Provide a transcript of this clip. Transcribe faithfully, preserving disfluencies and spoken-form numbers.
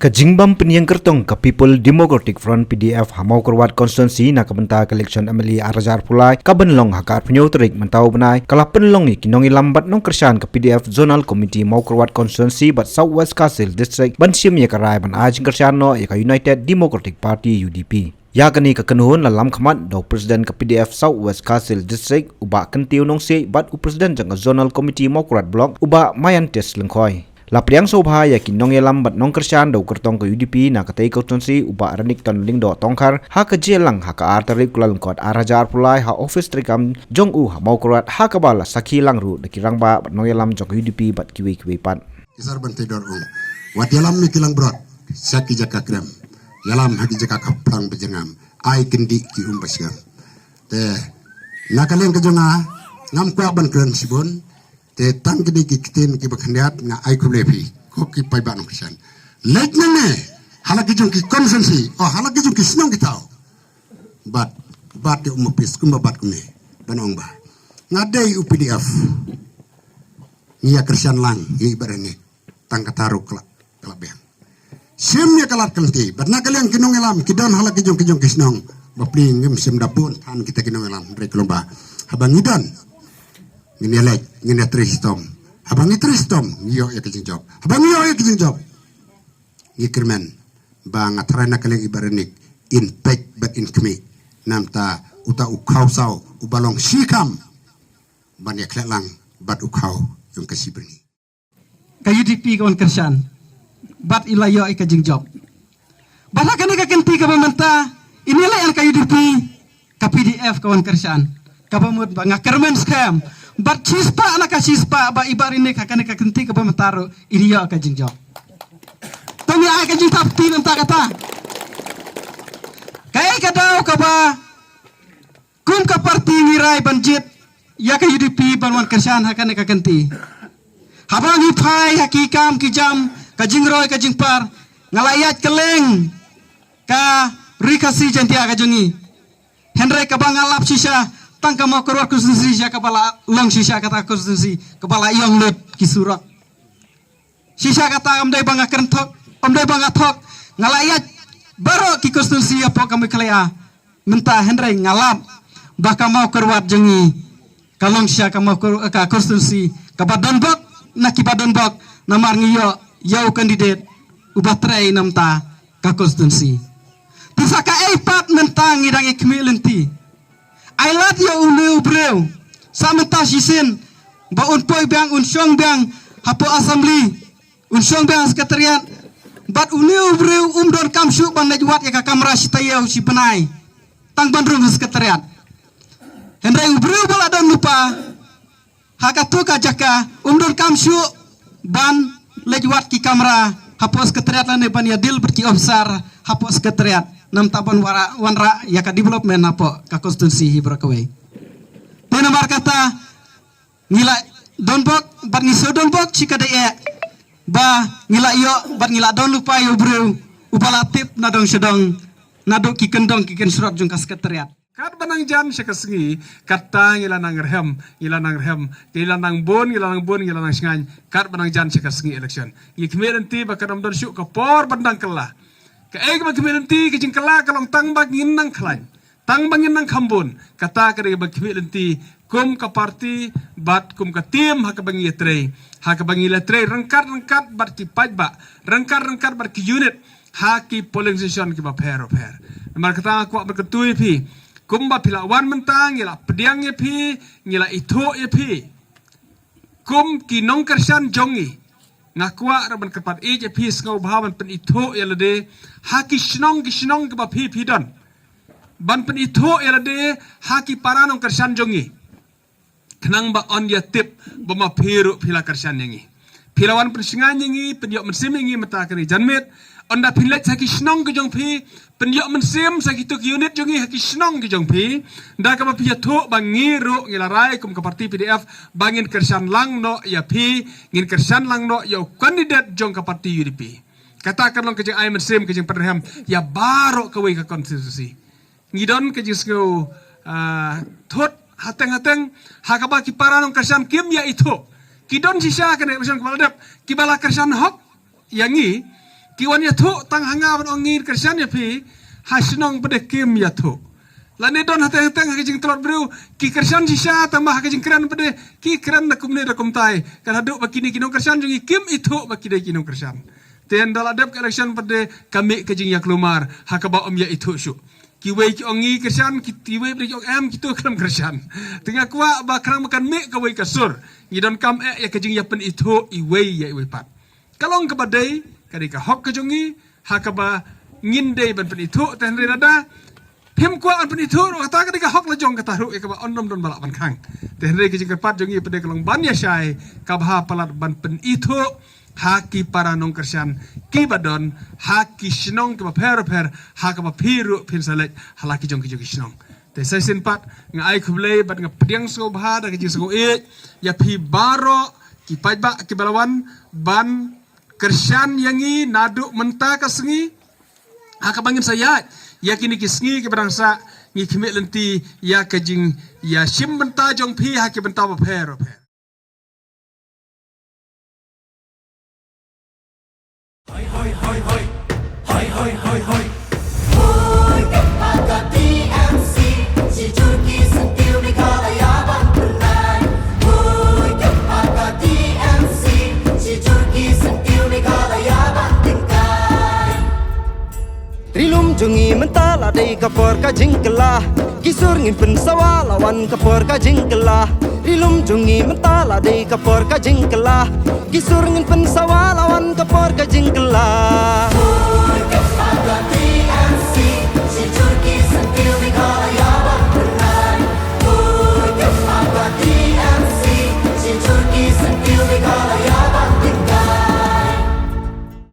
Ka jingbym pynïeng kyrtong ka People Democratic Front, P D F, ha Mawkyrwat Constituency na ka bynta ka election M L A ar hajar arphew lai, ka ban long ha ka arphew hynñiew tarik mynta u bnai, ka la pynlong ïa ki nongïalam bad nongkyrshan ka P D F Zonal Committee Mawkyrwat Constituency bad South West Khasi Hills District ban shim ïa ka rai ban ai jingkyrshan noh ïa ka United Democratic Party, U D P. Ïa kane ka kynhun la lam khmat da u President ka P D F South West Khasi Hills District, u Bah Kyntiew Nongsiej, bad u President jong ka Zonal Committee Mawkyrwat Block, u Bah Mayantis Lyngkhoi. La pdiang sngewbha ïa ki nongïalam bad nongkyrshan da u kyrtong ka U D P na katei ka constituency, u Bah Renikton Lyngdoh Tongkhar, ha ka jingïalang ha ka ar tarik Kyllalyngkot ar hajar arphew lai ha office treikam jong u ha Mawkyrwat, ha kaba la sakhi lang ruh da ki rangbah bad nongïalam jong ka U D P bad kiwei kiwei pat. Ki sar ban te dor ong. Wat ïalam ïa ki langbrot sha ki jaka krem. Ïalam ha ki jaka khaplang ba jyrngam. Ai kyndit ki um ba shngam. Te na ka liang ka jong nga, ngam kwah ban kren shibun. Te tang kine ki ktien kiba khyndiat nga ai khublei phi. Ko ki paidbah nongkyrshan. Leit nangne ha la ki jong ki constituency, oh, ha la ki jong ki shnong ki thaw. Bad, bad te um pis kumba bad kumne. Ban ong ba nga dei u P D F. Ngi ïa kyrshan lang ïa i Bah Renik. Tang kata ruh ka la, ka la biang. Shim ïa ka lad ka lynti bad na ka liang ki nongïalam ki don ha la ki jong ki jong ki shnong. Bapli ngim shym da bun than kita ki nongïalam, hynrei ka long ba haba ngi don, ngin ïa leit, ngin ïa trei shitom. Haba ngi trei shitom, ngi ïoh ïa ka jingjop. Haba ngi ïoh ïa ka jingjop, ngi kyrmen ba nga tharai na ka liang i Bah Renik in peit bad in khmih. Namar uta u khaw saw uba long shi kam ban ïa khleh lang bad u khaw jong ka Shi Byrni. Ka U D P ka wan kyrshan bad i la ïoh ïa ka jingjop. Bad ha kane ka kynti kaba mynta, i ne leh ïa ka U D P, ka P D F ka wan kyrshan. Kaba mut ba nga kyrmen skhem bad shispah na ka shispah ba i Bah Renik ha kane ka kynti kaba mynta ruh i ïoh ka jingjop. To ngi ai ka jingthap kti mynta kata. Kaei ka daw kaba kum ka parti ngi rai ban jied ïa ka U D P ban wan kyrshan ha kane ka kynti. Haba ngi phai ha ki kam ki jam, ka jingroi ka jingpar, nga la ïaid kylleng ka Ri Khasi Jaiñtia ka jong ngi. Hynrei kaba nga lap shisha, tang ka Mawkyrwat constituency shisha kaba la long shisha kata constituency kaba la ïong lut ki surok. Shisha kata ym dei ba nga kren thok, ym dei ba nga thok, nga la ïaid baroh ki constituency hapoh ka Meghalaya mynta, hynrei nga lap ba ka Mawkyrwat jong ngi ka long shisha ka Mawkyr-, ka constituency kaba donbok na kiba donbok, namar ngi ïoh ïa u candidate uba trei na bynta ka constituency. Te sa kaei pat mynta ngi dang ïa khmih lynti. Ai lad ïa une u briew sa mynta shisien ba un poi biang, un shong biang hapoh assembly, un shong biang ha secretariat. Bad une u briew um donkam shuh ban leit wad ïa ka kamra shi taïew shi bnai tang ban rung ha secretariat. Hynrei u briew ba la don lypa ha kato ka jaka um donkam shuh ban leit wad ki kamra hapoh secretariat lane ban ïa deal bad ki officer hapoh secretariat, namar ban wanrah, wanrah ïa ka development hapoh ka constituency hi baroh kawei. Te namar kata ngi la donbok bad ngi shu donbok shi ka dei eh ba ngi la ïoh bad ngi la don lypa ïa u briew uba la tip na dong sha dong, naduh ki kyndong ki kynshrot jong ka secretariat. Katba nang jan sha ka sngi, kata ngi la nang rhem, ngi la nang rhem, ngi la nang bun, ngi la nang bun, ngi la nang shngaiñ, katba nang jan sha ka sngi election. Ngi khmih lynti ba kan ym don shuh ka por ban dang kylla. Kaei kaba khmih lynti, ka jingkylla ka long tang ba ngin nang khlaiñ, tang ba ngin nang kham bun. Kata ka dei kaba khmih lynti kum ka parti bad kum ka team ha kaba ngi ïatrei, ha kaba ngi la trei ryngkat ryngkat bad ki paidbah, ryngkat ryngkat bad ki unit ha ki polling station kiba pher bapher. Namar kata nga kwah ban kyntu ïa phi, kumba phi la wan mynta, ngi la pdiang ïa phi, ngi la ithuh ïa phi kum ki nongkyrshan jong ngi. Nga kwah ruh ban kyrpad ïa phi sngewbha ban pynithuh ïa lade ha ki shnong ki shnong kiba phi phi don, ban pynithuh ïa lade ha ki para nongkyrshan jong ngi. Khnang ba yn ïa tip ba ma phi ruh phi la kyrshan ïa ngi. Phi la wan pynshngaiñ ïa ngi, pynïoh mynsiem ïa ngi mynta kane janmiet. Ynda phi leit ha ki shnong ki jong phi, pynïoh mynsiem sha kito ki unit jong ngi ha ki shnong ki jong phi. Da kaba phi ïathuh ba ngi ruh ngi la rai kum ka parti P D F ba ngin kyrshan lang noh ïa phi, ngin kyrshan lang noh ïa u candidate jong ka parti U D P. Kata kan long ka jingai mynsiem, ka jingpynrhem ïa baroh kawei ka constituency. Ngi don ka jingsngew, ah, thut hateng hateng ha kaba ki para nongkyrshan kim ïa ithuh. Ki don shisha kane election kaba la dep, kiba la kyrshan hok ïa ngi, Ki wan ïathuh tang ha nga ban ong ngi kyrshan ïa phi, ha shnong pat de kim ïathuh. Lane don hateng hateng ha ka jingtlot briew, ki kyrshan shisha tang ba ha ka jingkren pat de ki kren da kumne da kumtai. Ka haduh ba kine ki nongkyrshan jong ngi kim ithuh ba ki dei ki nongkyrshan. Te hynda la dep ka election pat de ka mih ka jingïaklumar ha kaba ym ïa ithuh shuh. Kiwei ki ong ngi kyrshan, ki, kiwei pat de ki ong em, kito khlem kyrshan. Te nga kwah ba khnang ba kan mih kawei ka sur, ngi donkam eh ïa ka jingïapynithuh iwei ïa iwei pat. Ka long kaba dei, ka dei ka hok ka jong ngi, ha kaba ngin dei ban pynithuh, te hynrei lada phim kwah ban pynithuh ruh, kata ka dei ka hok la jong kata ruh, ïa kaba ym don ba lah ban khang. Te hynrei ka jingkyrpad jong ngi pat de ka long ban ïashai, kaba ha palat ban pynithuh ha ki para nongkyrshan kiba don ha ki shnong kiba pher pher, ha kaba phi ruh phin sa leit ha la ki jong ki jong ki shnong. Te sa shisien pat nga ai khublei bad nga pdiang sngewbha da ka jingsngewbha ïa phi baroh ki paidbah kiba la wan ban kyrshan ïa ngi naduh mynta ka sngi. Ha kaba ngin sa ïaid ïa kine ki sngi kiba dang sah, ngi khmih lynti ïa ka jingïashim bynta jong phi ha ki bynta bapher bapher. Hoi, hoi, hoi, hoi. Hoi, hoi, hoi, hoi. Hoi, ka pa ka T M C, shi jur ki syntiew Meghalaya ban pynlait. Hoi, ka pa ka T M C, shi jur ki syntiew Meghalaya ban tyngkai. Ri lum jong ngi mynta la dei ka por ka jingkylla. Ki sur ngin pynsawa la wan ka por ka jingkylla. Ri lum jong ngi mynta la dei ka por ka jingkylla. Ki sur ngin pynsawa la wan ka por ka jingkylla.